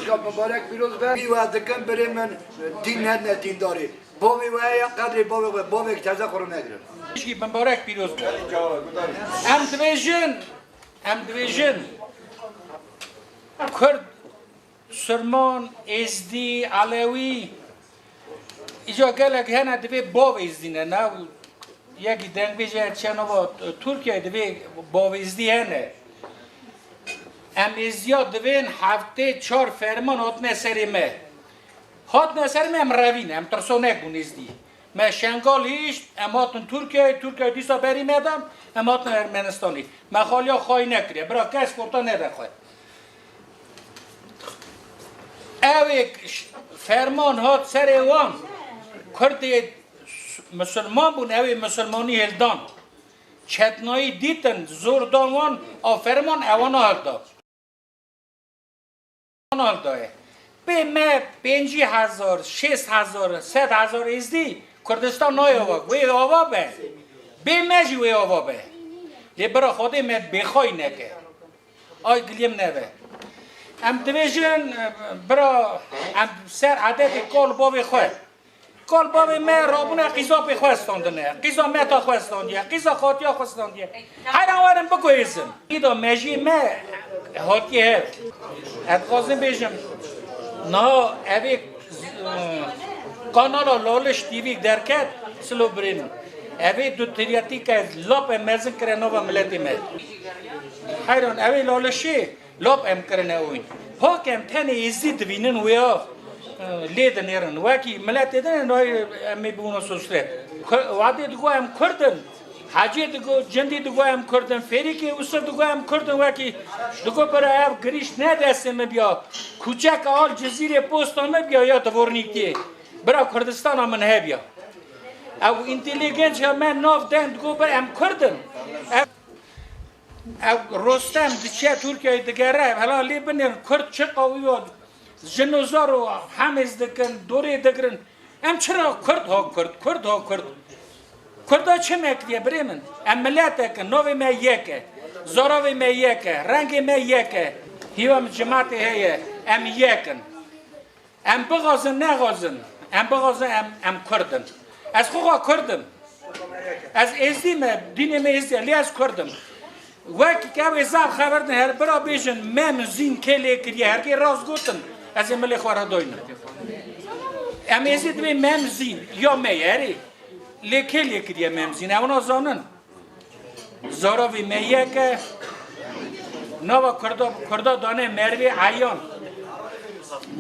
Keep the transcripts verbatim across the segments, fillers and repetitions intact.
Ka mibarek pîroz be. Wî we dikim birê min, dîn ne, ne dîndarî. Bavê we ye, qedrê bavê we, bavek teze xwe negirin. Pişkî mibarek pîroz be. Em dibêjin, em dibêjin, Kurd, Musulman, Êzdî, Elewî, îca gelek hene divê bav Êzdî ne, ne? Yekî dengbêje çenava Tirkiyeyê divê bav Êzdî hene. Em Êzdiya divên heftê çar ferman hatine serê me. Hatine serê me, em revîn, em tirsonek bûn Êzdî. Me Şengal hişt, em hatin Tirkiyeyê, Tirkiye dîsa berî me dan, em hatin Ermenistanê. Me xaliya xwayî nekiriye, bira kes forta nede xwe. Ewê ş-, ferman hat serê wan, Kurdê s-, misilman bûn, ewê misilmanî hildan. Çetnayî dîtin, zor dan wan, a ferman ewana hilda. Hilda ye. Bê me pêncî hezar, şêst hezar, sed hezar Êzdî Kurdistan nayê ava, wê ava be. Bê me jî wê ava be. Lê bira Xwedê me bêxayî neke. Ay giliyê min nebe. Em dibêjin, bira, em ser edetê kal bavê xwe. Kal bavê me rabûne qîza pê xwe standine. Qîza meta xwe standiye. Qîza xatiya xwe standiye. Heyran werin biguhêzin. Îda mejiyê me hatiye hev. Ez dixwazim bêjim, niha evê, e, kanala Laliş T V derket, silo birê min. Evê du tiryatîke lap e mezin kire nava miletê me. Heyran, evê Lalişê lap em kirine oyun. Pak em tenê Êzdî dibînin wêya, e, lê dinêrin. Wekî miletê din nayê em ê bûna sosret. Ku-, wadê digo em Kurd in. Hecê digo, cindî digo em Kurd in. Fêrîkê Usir digo em Kurd in. Wekî digo bira ev girîş ne destê min biya. Kuçeka al Cizîrê posta min biya ya divornîkê. Bira Kurdistana min hebiya. Ew înteligensiya me nav den digo bira em Kurd in. Ev Ew Rostem diçe Tirkiyeyê digere, hela lê binêrin Kurd çi qawî yo, jin û zar û hemêz dikin, dorê digirin. Em çira Kurd ha Kurd, Kurd ha Kurd. Kurda çi me kiriye birê min? Em miletek in, navê me yek e, zaravê me yek e, rengê me yek e. Hîva min cimatê heye, em yek in. Em bixwazin nexwazin, em bixwazin em, em Kurd in. Ez xwe xwe Kurd im. Ez Êzdî me, dînê me Êzdî ye, lê ez Kurd im. Wek ke ew ê zaf xeber din, her bira bêjin, Mem Zîn kê lê kiriye, her kê rast gotin, ez ê milê xwe re doynim. Em Êzdî dibê Mem Zîn, ya me ye, erê. Lê kê lê kiriye Mem Zîn, ew nazanin. Zaravê me yek e. Nava Kurda, Kurda dane merivê eyan.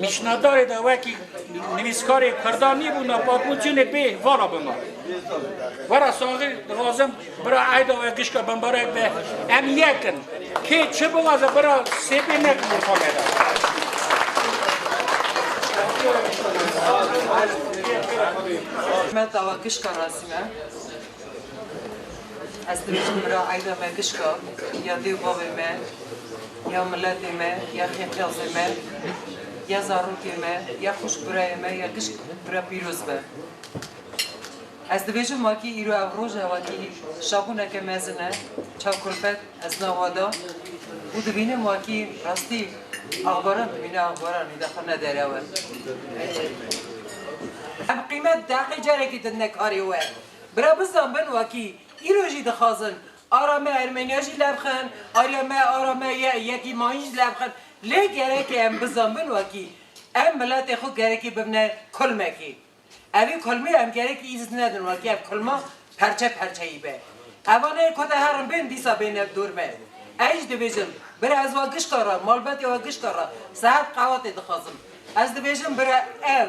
Mişnadarê de wekî nivîskarê Kurda nîbû, na patmûçûnê bê vala bima. Wera saxî dixwazim bira eyda we gişka bimbarek be. Em yek in. Kê çi bixwaze bira sêpê nekin orta me de. Hikmeta we gişka razî me. Ez dibêjim bira eyda me gişka, ya dê û bavê me, ya miletê me, ya xêqyazê me, ya zarokê me, ya xwişk birayê me, ya gişk bira pîroz be. Ez dibêjim wakî îro ev roj e, wakî şabûneke mezin e, çav kulfet ez nawa da û dibînim wakî rastî axbaran dibîne, axbaran îda xwe ne derew e. Em qîmet deqê carekî didine karê we. Bira bizanbin wakî, îro jî dixwazin, ara me Ermeniya jî levxin, ara me, ara me ye, yekî mayîn jî levxin. Lê gerek e em bizanbin wakî, em miletê xwe gerekî bibine kulmekî. Evî kulmî em gerekî îz nedin wakî, ev kulma perçe perçeyî be. Evanê ku de herin bên dîsa bên ev dor me. Ez jî dibêjim, bira ez wa gişka re, malbetê wa gişka re, sehet qewatê dixwazim. Ez dibêjim bira ev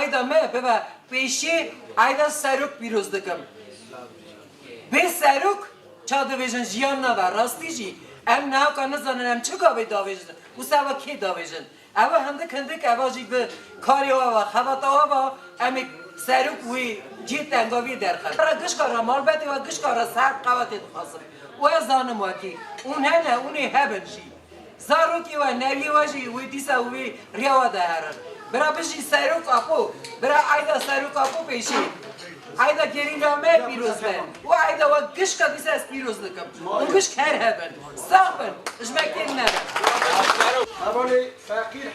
Eyda me bibe pêşî eyda serok pîroz dikim. Bê serok ça divêjin jiyan nabe, rastî jî em niha ka nizanin em çi gavê davêjin û seba kê davêjin. Ew hindik hindik eva jî bi karê we ve, xebata we ve em ê serok wî cî tengavî derxin. Re gişka re, malbetê we gişka re sehet qewetê dixwazim. Û ez zanim wekî. Ûn hene, ûnê hebin jî. Zarokê we, newiyê we jî wê dîsa wê riya we de herin. Bira bijî Serok Apo, bira eyda Serok Apo pêşî. Eyda gerîla me pîroz be. Û eyda we gişka dîsa ez pîroz dikim. Hûn gişk her hebin. Sax bin. Ji me kêm nebin. Hevalê feqîr